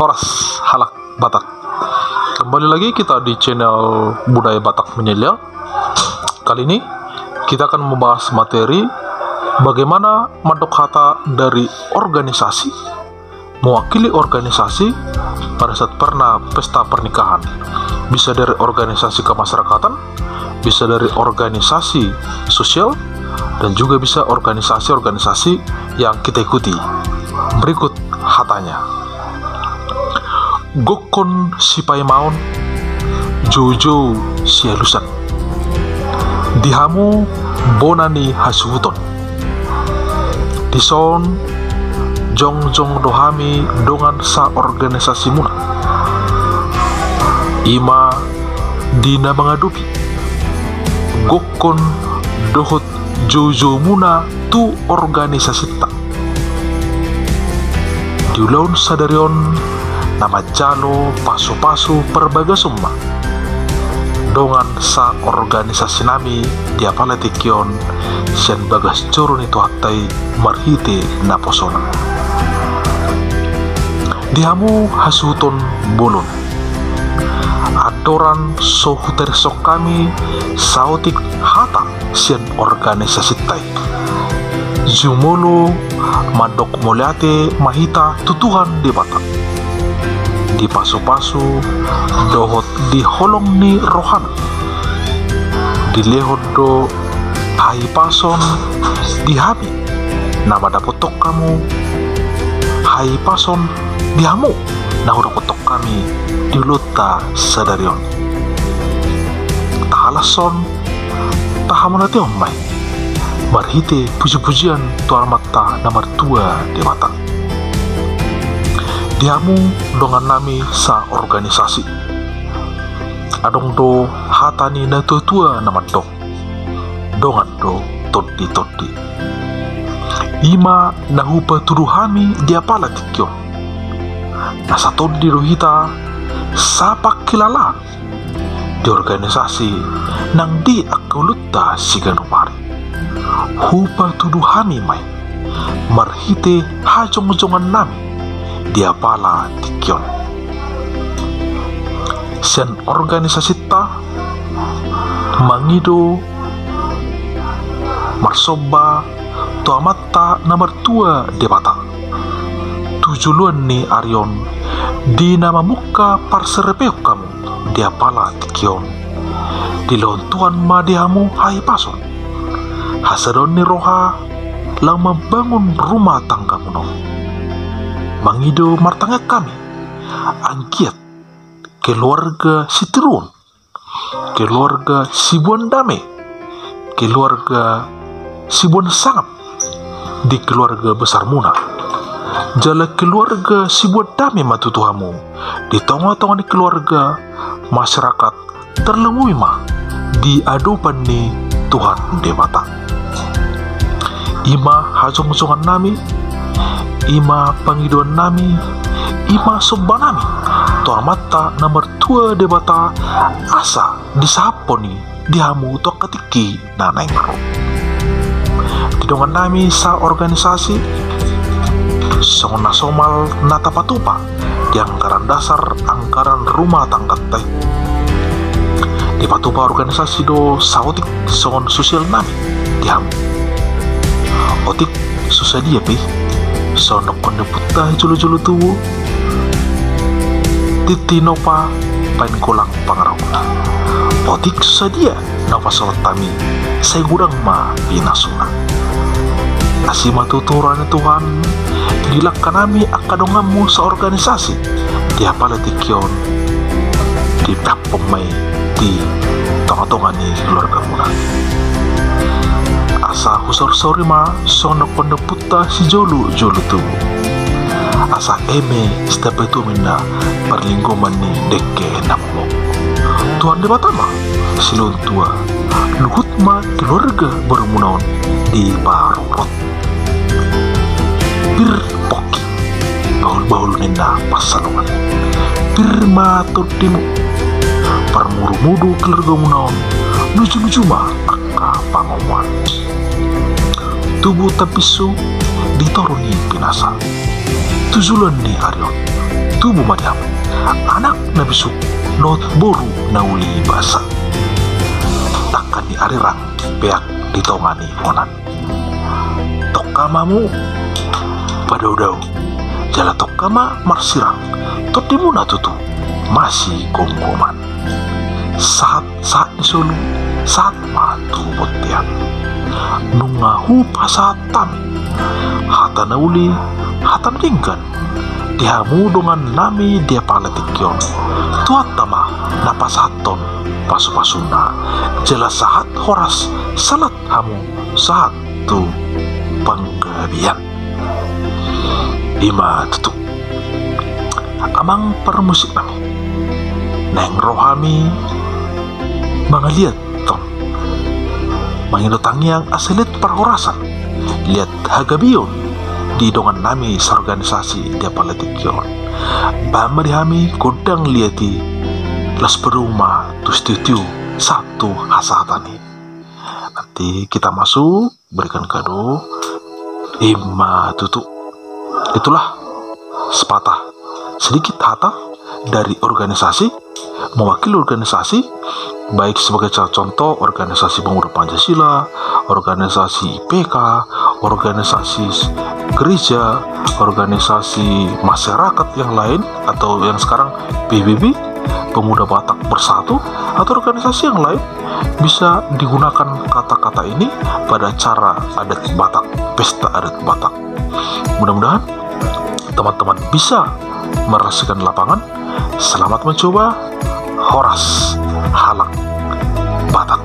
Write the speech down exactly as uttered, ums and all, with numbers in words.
Horas halak Batak. Kembali lagi kita di channel Budaya Batak Milenial. Kali ini kita akan membahas materi bagaimana mandok hata dari organisasi, mewakili organisasi pada saat pernah pesta pernikahan. Bisa dari organisasi kemasyarakatan, bisa dari organisasi sosial, dan juga bisa organisasi-organisasi yang kita ikuti. Berikut hatanya. Gokkon sipaimaon, joujou sialusan. Di hamu bona ni hasuhuton. Dison jongjong do hami dongan saorganisasimuna. Ima di na mangadopi gokkon dohot joujoumuna tu organisasinta. Di ulaon sadari on na manjalo pasupasu parbagason ma dongan saorganisasinami di apala tingki on sian bagas joro ni Tuhanta i marhite naposona. Di hamu hasuhuton bolon. Andorang so hutereshon hami saotik hata sian organisasinta i. Jumolo mandok mauliate ma hita tu Tuhan Debata. Di pasupasu dohot di holong ni rohana. Dilehon do hahipason di hami na mandapothon hamu, hahipason di hamu na hudapothon hami di ulaonta sadari on. Tahalashon, tahamauliatehon ma i marhite pujipujian tu Amanta na martua Debata. Di hamu dongannami saorganisasi. Adong do hata ni natuatua na mandok, dongan do tonditondi. Ima na hupatudu hami di apala tingki on. Na satondi do hita sapangkilalaan di organisasi nang di angka ulaonta siganup ari. Hupatudu hami ma i marhite hajongjongannami di apala tingki on. Sian organisasinta mangido marsomba tu Amanta na martua Debata tu joloan ni ari on di na mamungka parsaripeon hamu di apala tingki on. Dilehon Tuhan ma di hamu hahipason, hasadaon ni roha laho mambangun rumah tanggamuna on. Mangido martangiang hami anggiat keluarga sitiruon, keluarga siboan dame, keluarga siboan sangap di keluarga besarmuna. Jala keluarga siboan dame ma tutu hamu di tongatonga ni keluarga, masyarakat, terlebih ma di adopan ni Tuhan Debata. Ima hajongjongannami, ima pangidoannami, ima sombanami tu Amanta na martua Debata, asa disahaphon i di hamu tu angka tingki na naeng ro. Di dongannami saorganisasi, songon na somal na tapatupa di anggaran dasar anggaran rumah tangganta i, dipatupa organisasi do saotik songon sosialnami di hamu. Otik so sadia pe songon na nidokta jolojolo tubu, tintin opa baen golang pangarahutna. Otik so sadia na hupasahat hami, sai godang ma pinasuna. Asi ma tutu roha ni Tuhan, dilangkanami angka donganmu saorganisasi di apala tingki on, dipeaphon ma i di tongatonga ni keluargamuna. Asa husaursauri ma songon na nidokta sijolojolo tubu, asa eme sitamba tubu ma ninna parlinggoman ni dengke na momok. Tuhan Debata ma silehon tua, luhut ma keluarga borumuna on diparorot. Pir pongki, bahulbahul ninna pansalongan. Pir ma tondimu, parmudumudu keluargamuna on, nujunuju ma angka pangomoan. Tubu tambinsu di toru ni pinasa. Tu joloan ni ari on, tubu ma di hamu anak na bisuk dohot boru na uli basa. Tangkas ni arirang peak di tonga ni onan. Tongka ma hamu padaodao, jala tongka ma marsirang, tondimuna tutu masigomgoman. Sahat, sahat ni solu, sahat ma tu bontean. Nunga hupasahat hami hata na uli, hata na denggan di hamu dongannami di apala tingki on. Tuhanta ma na pasahathon pasupasuna, jala sahat horas sahat hamu sahat tu panggabean. I ma tutu. Amang parmusik nami, naeng ro hami mangaliathon, mangido tangiang asa liat parhorasan, liat hagabeon di dongannami saorganisasi di apala tingki on. Bahen ma di hami gondang liat i, laos padomu ma tu sitio-tio sahat tu hasahatan i. Nanti kita masuk berikan kado. I ma tutu. Itulah sepatah sedikit hata dari organisasi, mewakili organisasi, baik sebagai co-, contoh organisasi pemuda Pancasila, organisasi I P K, organisasi s-, gereja, organisasi masyarakat yang lain, atau yang sekarang P B B, Pemuda Batak Bersatu, atau organisasi yang lain. Bisa digunakan kata-kata ini pada acara adat Batak, pesta adat Batak. Mudah-mudahan teman-teman bisa merasikan lapangan. Selamat mencoba. Horas halak Batak.